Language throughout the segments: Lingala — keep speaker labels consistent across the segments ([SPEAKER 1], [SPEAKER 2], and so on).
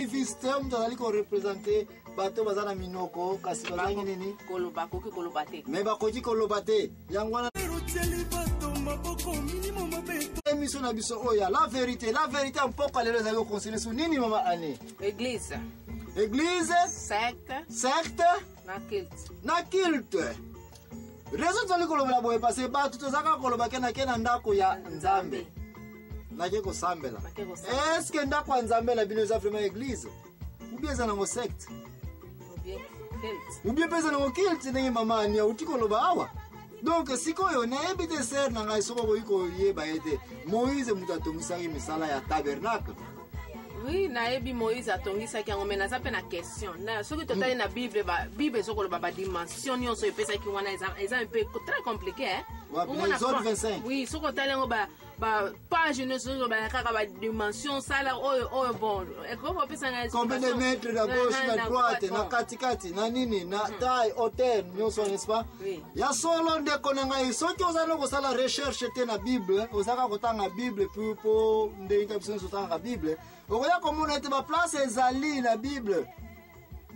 [SPEAKER 1] Activiste, moto azali korepresente bato baza na minoko kasi bazangi nini?
[SPEAKER 2] Koloba, bakoki koloba te.
[SPEAKER 1] Me bakoki koloba te. Yango wana émission na biso oyo ya la vérité, la vérité ya mpoka lelo ezali koconseille su nini, mama Annie?
[SPEAKER 2] Église.
[SPEAKER 1] Église,
[SPEAKER 2] secte.
[SPEAKER 1] Secte
[SPEAKER 2] na culte.
[SPEAKER 1] Na culte. Raison tozali kolobela boye, parce bato tozalaka koloba ke nake na ndako ya Nzambe, nake kosambela.
[SPEAKER 2] Nake kosambela.
[SPEAKER 1] Est-ce ndako ya Nzambe na bino eza vraiment église ou bien eza nango secte
[SPEAKER 2] ou bien culte?
[SPEAKER 1] Ou bien mpe eza nango culte, ndenge mama Ani auti koloba awa. Donc sikoyo nayebi te, sœur na ngai, soki okoki koyeba ye te, Moïse moto atongisaki misala ya tabernacle.
[SPEAKER 2] Oui, nayebi Moïse atongisaki yango, mais naza mpe na question na soki totali na Bible, bible ezokoloba badimension nyonso epesaki wana eza un peu très compliqué, hein?
[SPEAKER 1] Wapi?
[SPEAKER 2] Omona
[SPEAKER 1] Na Exode 25.
[SPEAKER 2] Oui, soki otali yango, bapage nyonso ozobala kaka badimension, sala oyo oyo. Bon, ekoki kopesa ngai
[SPEAKER 1] combien de mètres na gauche, na droite, na katikati, na nini, na taille, hauteur nyonso, n'est-ce pas?
[SPEAKER 2] Oui.
[SPEAKER 1] Ya solo, ndeko na ngai, soki oza na kosala recherche te na Bible, ozaka kotanga Bible po ndenge biso nyonso otangaka Bible, okoya komona ete baplace ezali na Bible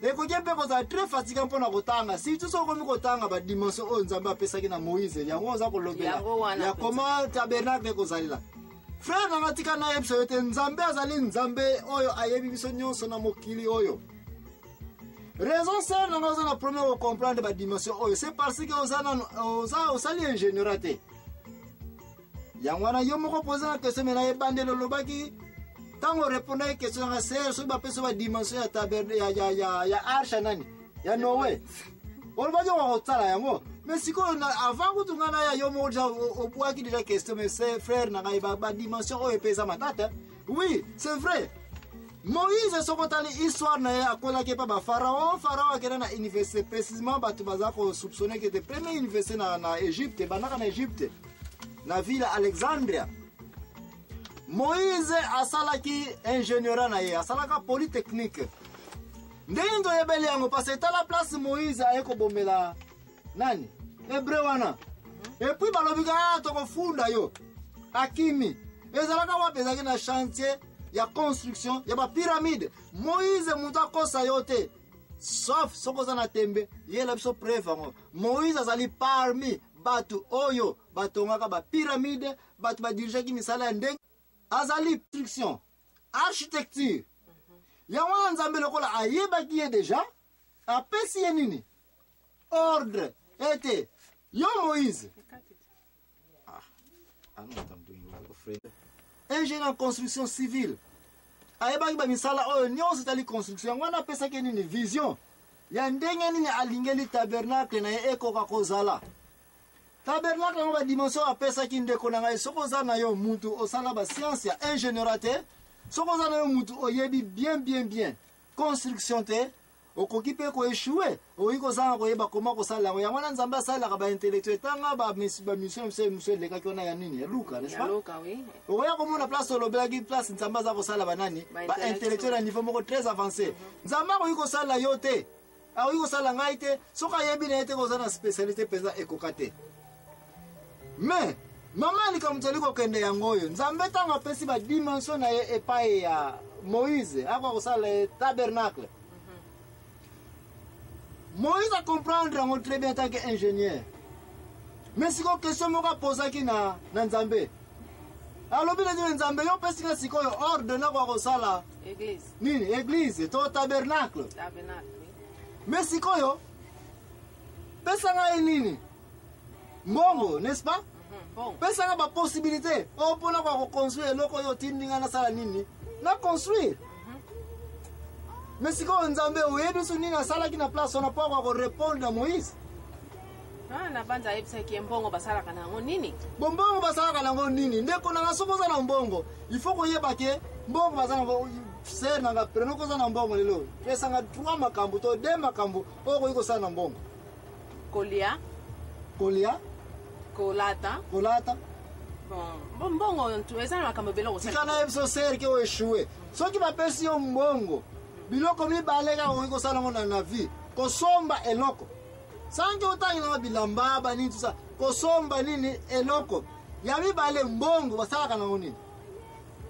[SPEAKER 1] ekoki mpe kozala très fatigant mpona kotanga, surtout soki okomi kotanga badimension oyo Nzambe apesaki na Moïse. Yango oza kolobela
[SPEAKER 2] Yango wana
[SPEAKER 1] ya
[SPEAKER 2] mpenza.
[SPEAKER 1] koma tabernacle ekozalela. Frère nanga, tika nayebisa yo te, Nzambe azali Nzambe oyo ayebi biso nyonso na mokili oyo. Raison, sœur nanga, oza na problème kocomprendre badimension oyo, c'est parce que oza nano oza osali ingénierat te. Yango wana yo moko poza na question. Me na ebandeli olobaki, ntango orépondaki question nanga, sœur, soki bapesi yo badimension ya taberne ya arche ya nani, ya Noé, olobaki oka kotala yango. Mais sikoyo avant kutu ngai naya, yo moko déjà obwaki déjà question. Mais c'est, frère na ngai, badimension oyo epe eza matata. Oui, c'est vrai, Moïse, soki otali histoire na ye, akolaki epa bapharaon. Pharaon akenda na université. Précisément, bato baza kosoupçonner ke te première université na Égypte ebandaka na Égypte, na ville ya Alexandria. Moïse asalaki ingénierat na ye, asalaka polytechnique. Ndenge toyebeli yango, parce etala place Moïse aye kobomela nani, Hébreu wana, et puis balobi ka tokofunda yo, akimi. Ezalaka wapi? Ezalaki na chantier ya construction ya bapyramide. Moïse, moto akosa yo te, sauf soki oza na tembe, yela biso preuve yango. Moïse azali parmi bato oyo batongaka bapyramide, bato badirigeaki misala ya ndenge azali construction, architecture. Yango wana Nzambe, lokola ayebaki ye déjà, apesi ye nini? Ordre ete yo Moïse, ah non, attends, frère, ingénieur en construction civile, ayebaki bamisala oyo nyonso etali construction. Yango wana apesaki nini? Vision ya ndenge nini alingeli tabernacle na ye ekoka kozala. Tabernacle yango, badimension apesaki, ndeko na ngai, soki oza na yo mutu osala bascience ya ingénierat te, soki oza na yo mutu oyebi bien bien bien construction te, okoki mpe koéchouer, okoki kozanga koyeba koma kosala yango. Yango wana Nzambe asalelaka baintellectuel. Tanga bamission mosusu elekaki wana ya nini, ya Luka, n'est-ce pas?
[SPEAKER 2] Luka, oui.
[SPEAKER 1] Okoya komona place olobelaki, place Nzambe aza kosala banani? Baintellectuel na niveau moko très avancé. Nzambe akoki kosala yo te, akoki kosala ngai te, soki ayebi na ye te koza na spécialité mpenza ekoka te. Mais mama, likambo tozali kokende yango oyo, Nzambe ntango apesi badimension na ye epai ya Moïse, akoka kosala ye tabernacle. Moïse acomprendre yango très bien tant que ingénieur. Mais sikoyo question moko apozaki na Nzambe, alobi neti: "Nzambe, yo opesi nga sikoyo ordre nakoka kosala
[SPEAKER 2] église
[SPEAKER 1] nini, église to tabernacle.
[SPEAKER 2] Tabernacle, oui.
[SPEAKER 1] Mais sikoyo pesa ngai nini? Mbongo, n'est-ce pas?"
[SPEAKER 2] Bon.
[SPEAKER 1] "Pesa nga bapossibilité oyo mpona kwa koconstruire eloko oyo otindi nga nasala nini, na construire." Mais sikoyo Nzambe, oyebi so nini asalaki na place wana mpo akoka korépondre na Moïse?
[SPEAKER 2] Ah, na banza ayebisaki ye mbongo basalaka na yango nini.
[SPEAKER 1] Bombongo basalaka nango nini? Ndeko nanga, soki oza na mbongo, il faut koyeba ke mbongo baza nango. Sœur nanga, prenons koza na mbongo lelo, pesanga trois makambo to deux makambo oyo okoki kosala na mbongo.
[SPEAKER 2] Kolia.
[SPEAKER 1] Kolia.
[SPEAKER 2] Kolata.
[SPEAKER 1] Kolata.
[SPEAKER 2] Bon, mbongo eza na makambo ebele
[SPEAKER 1] Tika
[SPEAKER 2] kosala.
[SPEAKER 1] na yebiso, sœur, ke oéchouer soki bapesi yo mbongo, biloko mibale kaka okoki kosala yango na vie: kosomba eloko, sanki otangi bilamba banini tusa, kosomba nini, eloko ya mibale, mbongo basalaka nango nini?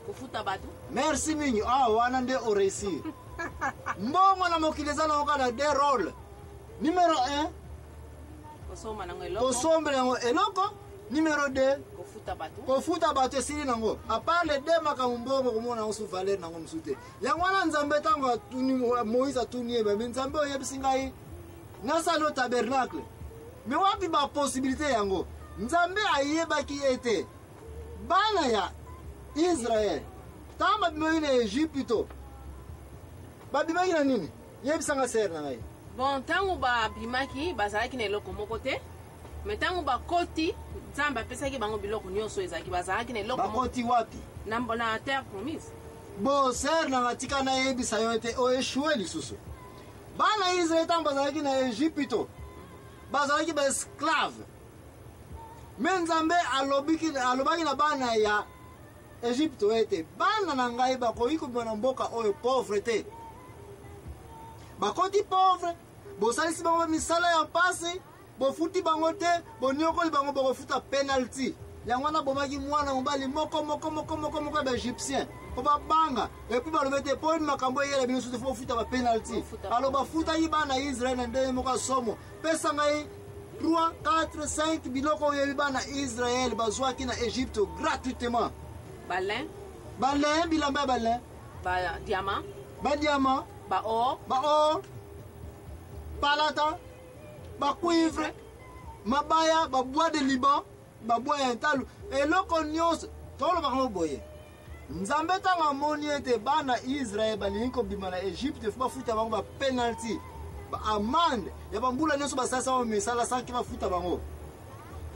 [SPEAKER 2] Kofuta bato.
[SPEAKER 1] Merci mingi. Ah, wana nde oréussir. Mbongo na mokili eza nango kaka na deux rôle. Numéro 1,
[SPEAKER 2] Kosomba nango eloko.
[SPEAKER 1] Kosombela yango eloko. Numéro 2,
[SPEAKER 2] kofuta bato.
[SPEAKER 1] Kofuta bato, esili nango. À part les deux makambo, mbongo komona yango su valeur nango mosusu te. Yango wana Nzambe, ntango atuni Moïse, atuni ye: "Mais Nzambe, oyebisi ngai nasala yo tabernacle, mais wapi bapossibilité yango?" Nzambe ayebaki ete bana ya Israel, ntango babimaki na Egypte, babimaki na nini? Yebisanga, sœur na ngai.
[SPEAKER 2] Bon, ntango babimaki, bazalaki na eloko moko te, mais ntango bakoti, Nzambe apesaki bango biloko nyonso ezalaki. Bazalaki na eloko moko
[SPEAKER 1] Bakoti wapi?
[SPEAKER 2] Na terre promise.
[SPEAKER 1] Bon, sœur na nga, tika nayebisa yo ete oéchouer lisusu. Bana Israel, ntango bazalaki na Egypte, bazalaki baesclave, mais Nzambe alobaki na bana ya Egypte ete bana na ngai bakoki kobima na mboka oyo pauvre te. Bakoti pauvre, bosalisi bango misala ya mpasi, bofuti bango te, boniokoli bango, bokofuta penalty. Yango wana bomaki mwana mobali moko moko moko moko moko ya baégyptien mpo babanga. Et puis balobi ete mpo makambo eyela bino susu, faut bofuta bapenalty.
[SPEAKER 2] Bofuta.
[SPEAKER 1] Alo bafutaki bana ya Israele na ndenge moko ya somo. Pesa ngai 3, 4, 5 biloko oyebi bana Israele bazwaki na Egypte gratuitement.
[SPEAKER 2] Balin.
[SPEAKER 1] Balin, bilamba ya balin.
[SPEAKER 2] Badiamant.
[SPEAKER 1] Badiamant.
[SPEAKER 2] Baor.
[SPEAKER 1] Baor, palata, bacuivre, mabaya, babois de Liban, babois ya ntalu, eloko nyonso. Tolobaka ngo boye: Nzambe, ntango amoni ete bana Israele balingi kobima na Egypte, faut bafuta bango bapenalty, baamende ya bambula nyonso basalisa bango misala sanki bafuta bango,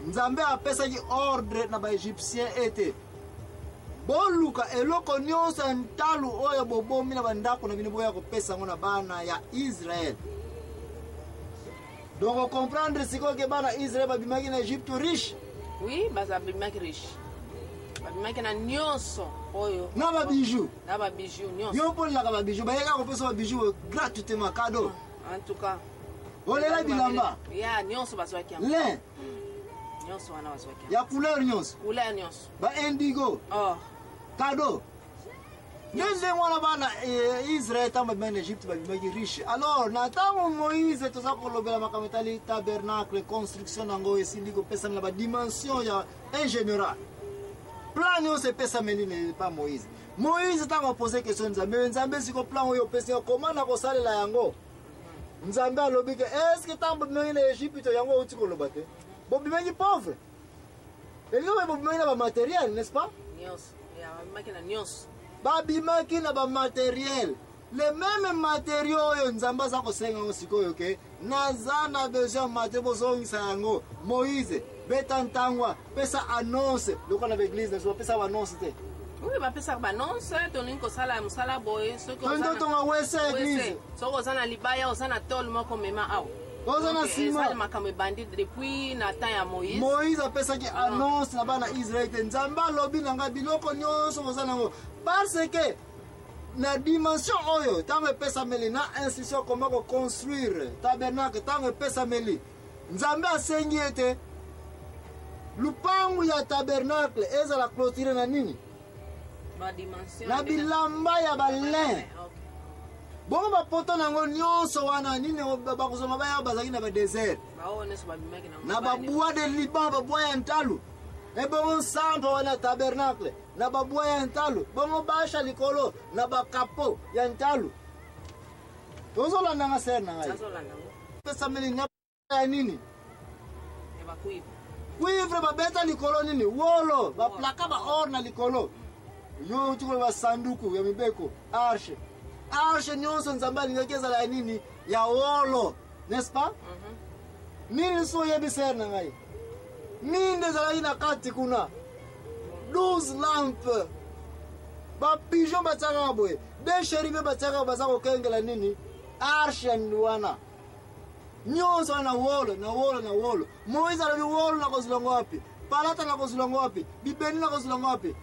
[SPEAKER 1] Nzambe apesaki ordre na baégyptien ete boluka eloko nyonso ya ntalu oyo bobomi na bandako na bino, boya kopesa yango na bana ya Israele. Donc ocomprendre sikoyo ke bana Israele babimaki na Egypte riche.
[SPEAKER 2] Oui, babimaki riche, babimaki na nyonso oyo.
[SPEAKER 1] Na babijou.
[SPEAKER 2] Na babijou nyonso.
[SPEAKER 1] Yo mpo olelaka babijou, bayeka kopesa babijou gratuitement, cadeau.
[SPEAKER 2] En tout cas.
[SPEAKER 1] Olela bilamba.
[SPEAKER 2] Ya nyonso bazwaki yango.
[SPEAKER 1] Lin.
[SPEAKER 2] Nyonso wana bazwaki yango.
[SPEAKER 1] Ya couleur nyonso.
[SPEAKER 2] Couleur nyonso.
[SPEAKER 1] Baindigo.
[SPEAKER 2] Or.
[SPEAKER 1] Cadeau. Nde ndenge wana bana Israel, ntango babimaki na Egypte, babimaki riche. Alors na ntango Moïse, toza kolobela makambo etali tabernacle, construction yango esili kopesami na badimension ya ingénierat, plan nyonso epesameli na pa Moïse. Moïse, ntango apose question Nzambe: "Nzambe, siko plan oyo opesi, koma na kosalela yango?" Nzambe alobi ke est-ce ntango bobimaki na Egypte, yango outi koloba te, bobimaki pauvre, elingi oyo bobimaki na bamatériel, n'est-ce pas?
[SPEAKER 2] Nyonso ya babimaki na nyonso.
[SPEAKER 1] Babimaki na bamatériel, le même matériau oyo Nzambe aza kosenga yango sikoyo ke naza na besoin ya matériau, bozongisa yango. Moïse, beta ntangwa, pesa annonce lokola na baeglise na biso bapesa baannonce te.
[SPEAKER 2] Oui, bapesaka baannonce: tolingi kosala mosala boye, soki
[SPEAKER 1] Tolingi totonga WC ya église.
[SPEAKER 2] Soki oza na libaya, oza na tole moko, mema awa.
[SPEAKER 1] Oza na
[SPEAKER 2] Donc,
[SPEAKER 1] nsima.
[SPEAKER 2] ezali makambo ebandi depuis na temps ya Moïse.
[SPEAKER 1] Moïse apesaki annonce na bana Israele te Nzambe alobi na ngai biloko nyonso boza nango, parce que na dimension oyo, ntango epesameli na instruction koma koconstruire tabernacle, ntango epesameli, Nzambe asengi ete lupangu ya tabernacle ezala clôture na nini?
[SPEAKER 2] Badimension.
[SPEAKER 1] Na bilamba ya balin. Bongo bapoto nango nyonso wana nini? Bakozwa mabaya bazalaki na badésert.
[SPEAKER 2] Baoyo nyonso babimaki na
[SPEAKER 1] Na babois de Liban, babois ya ntalu. Ebongo nsambo wana tabernacle na babois ya ntalu, bongo bâche likolo na bakapo ya ntalu. Tozolandanga, sœur na ngai?
[SPEAKER 2] Nazolanda ngo.
[SPEAKER 1] Pesameli na ya nini?
[SPEAKER 2] Ya bacuivre.
[SPEAKER 1] Cuivre, babeta likolo nini? Wolo, baplaka baor na likolo. Yo tikolo basanduku ya mibeko, arche, arche nyonso Nzambe alingaki ezala ya nini? Ya wolo, n'est-ce pas? Nini so oyebi, sœur na ngai? Nini ezalaki na kati kuna? 12 lampe, bapigeon batiakaka boye, deux chérubins batiakaka, baza kokengela nini? Arche ya wana nyonso wana na wolo, na wolo, na wolo. Moïse alobi: "Wolo nakozwa yango wapi? Palata nakozwa yango wapi? Bibeni nakozwa yango wapi?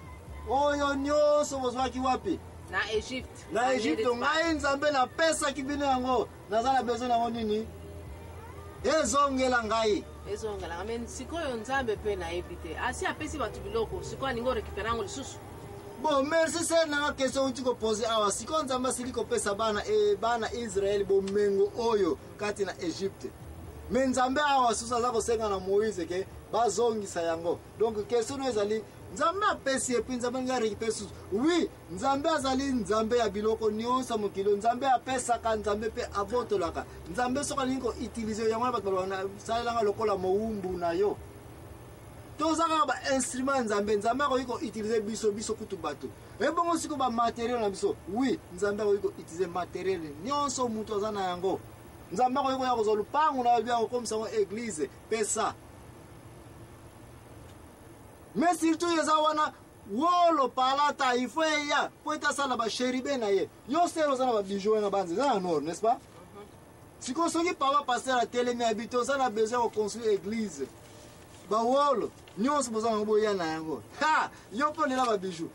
[SPEAKER 1] Oyo nyonso bozwaki wapi?"
[SPEAKER 2] Na Egypte.
[SPEAKER 1] Na Egypte. Ngai Nzambe napesaki bino yango, naza na besoin yango nini? Ezongela ngai.
[SPEAKER 2] Ezongelanga, mais sikoyo Nzambe mpe nayebi te, asi apesi bato biloko, sikoyo alingi orécupérer yango lisusu.
[SPEAKER 1] Bon, merci sœur nanga, question outi kopose awa. Sikoyo Nzambe asili kopesa bana e, bana Israele bomengo oyo kati na Egypte, me Nzambe awa susu aza kosenga na Moïse ke bazongisa yango. Donc question oyo ezali, Nzambe apesi, et puis Nzambe alingi arécupérer susu. Oui, Nzambe azali Nzambe ya biloko nyonso ya mokili. Nzambe apesaka, Nzambe mpe abotolaka. Nzambe soki alingi koutiliser yango wana, bato balobaka, salelanga lokola mowumbu na yo. Toza kaka bainstrument ya Nzambe. Nzambe akoki koutiliser biso, biso kutu bato. Ebongo sikoyo bamatériel na biso? Oui, Nzambe akoki koutiliser matériel nyonso moto aza na yango. Nzambe akoki koya kozwa lupangu na yo, bia kokomisa yango église, pesa. Mais surtout eza wana wolo, palata, il faut eya po ete asala bachérubins na ye. Yo sœur, oza na babijoux wana, banza eza na nord, n'est-ce pas? Sikoyo soki papa pasteur atelemi, abi toza na besoin ya koconstruire église, bawolo nyonso boza nango, boya na yango. Ha, yo mpo olela babijoux.